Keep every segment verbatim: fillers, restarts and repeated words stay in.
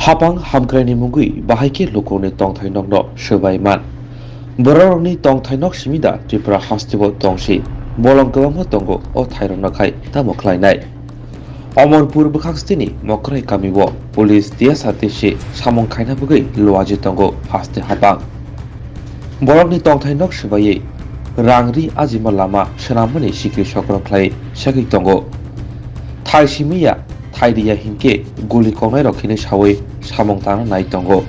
Hapang hamkraini mungwi bahai khe lukurokni tongthai nokno swbai man. Bororokni tongthai nok simi da Tripura hasteo tongsi. Bolong kwbangma tongo o thairokno khai tamo khlainai. Omorpur bwkhaksteni Mokrai kamio police T S R T C samung khaina bagwi luaji tongo haste hapang. Borokni tongthai nok swbaiwi rang ri ajima lama swnammani sikri sokro khlai segwi tongo. Thai simi ya, thai ri ya hinkhe guli koknairok hinwi sawi samung tangna nai tongo.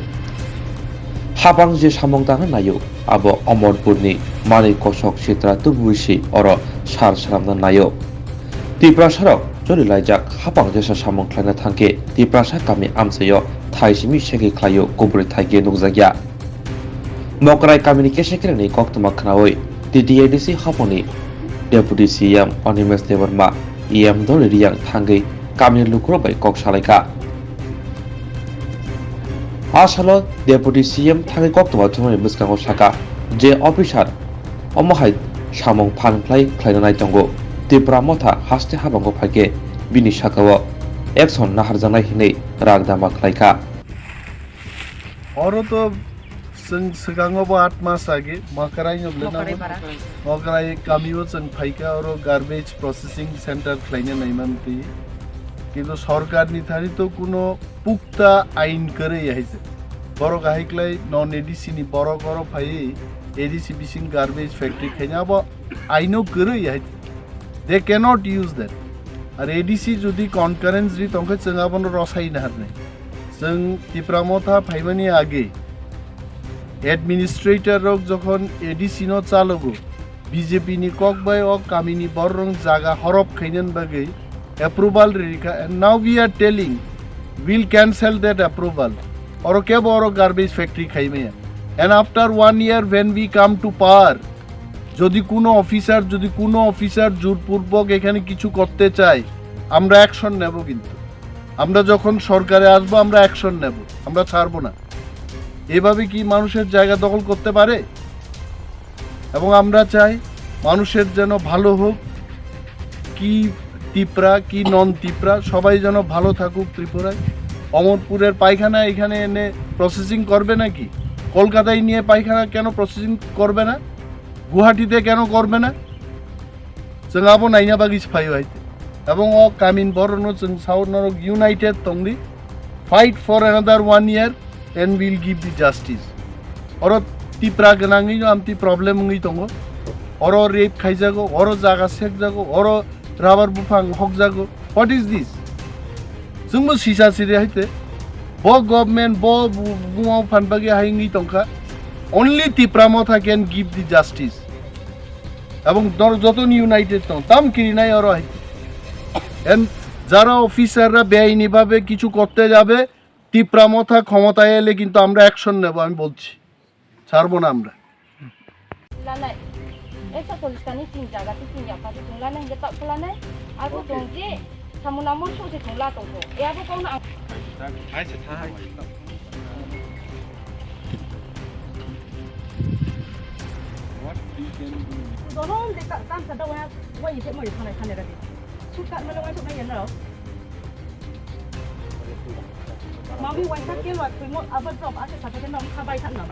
Hapang je samung tangna naio, abo Omorpurni manwi kosok sitra tubuwi se oro sar swnamna naio. Tiprasarok choli laijak hapang jesa samung khlaina thangkhe Tiprasa kami amchaio thai simi segwi khlaio kuburi thai khe nukjakya. Mokrai kamini kesa kerengni koktwma khnaui T T A D C hapangni Deputy C M Animesh Debbarma, E M Dolly Reang thangwi kamini lukurok bai kok salaikha. A salo Deputy C M thangwi koktwma thumani bwskango saka je officer omo hai samung phan khlai khlaina nai tongo. Tipra Motha haste habango phaikhe bini sakao action naharjaknai hinwi ragdama khlaikha. Oro to chwng swkango bo aat mas age Makarai no Makarai para. Makarai kamio chwng phaikha, oro garbage processing center khlaina naiman twi. Kintu sorkarni thani to kuno pukta ain kwrwi hai se. Borok ahai klai non A D C ni borok oro phaiwi A D C bising garbage factory khaina abo aino kwrwi hai se. They cannot use that. Ar A D C jodi concurrence ri tongkhe chwng abono rosai naharnai. Chwng Tipra Motha phaimani age administrator rok jokhon A D C no chalogo, B J P ni kok bai o kamini bororok jaga horop khainani bagwi approval ririkha, and now we are telling we'll cancel that approval. Oro kebo oro garbage factory khaimaya. And after one year when we come to power, যদি কোনো অফিসার, যদি কোনো অফিসার জোরপূর্বক এখানে কিছু করতে চায়, আমরা অ্যাকশন নেব। কিন্তু আমরা যখন সরকারে আসবো, আমরা অ্যাকশন নেব, আমরা ছাড়বো না। এভাবে কি মানুষের জায়গা দখল করতে পারে? এবং আমরা চাই মানুষের যেন ভালো হোক, কি তিপ্রা কি নন তিপ্রা, সবাই যেন ভালো থাকুক ত্রিপুরায়। অমরপুরের পায়খানা এখানে এনে প্রসেসিং করবে নাকি? কলকাতায় নিয়ে পায়খানা কেন প্রসেসিং করবে না? গুয়াহাটিতে কেন করবে না? Chwng abo naina bagwi se phaio hai. Ebong o kamin borokno chwng sao norok united tongdi, fight for another one year and we'll give the justice. Oro Tipra gwnangwi no amtwi problem wngwi tongo. Oro rape khaijago, oro jaga sekjago, oro rubber buphang hokjago. What is this? Chwngbo sisa siri hai te. Bo government, bo bu-, buma phan bagwi hai wngwi tongkha. Only Tipra Motha can give the justice. Ebong dor joton united tong, tam kirinai oro hai. And যারা অফিসাররা বেআইনিভাবে কিছু করতে যাবে, তিপ্রা মথা ক্ষমতায় এলে কিন্তু আমরা অ্যাকশন নেব, আমি বলছি, ছাড়বো না আমরা। Lanai, ekso chollish tani tin jaga se tin yapha se tong lanai, hingke tak lanai, abo tong je, samung namo so se tong la tong ko, e abo kau na ang. Donon de ka, kam sa da waya, waya je mo ye thane thane ra de. Su ka mele waya so na ya na. Mami waya sa ke wa, koi mo abar drop ase sa ke na kha bai thang na.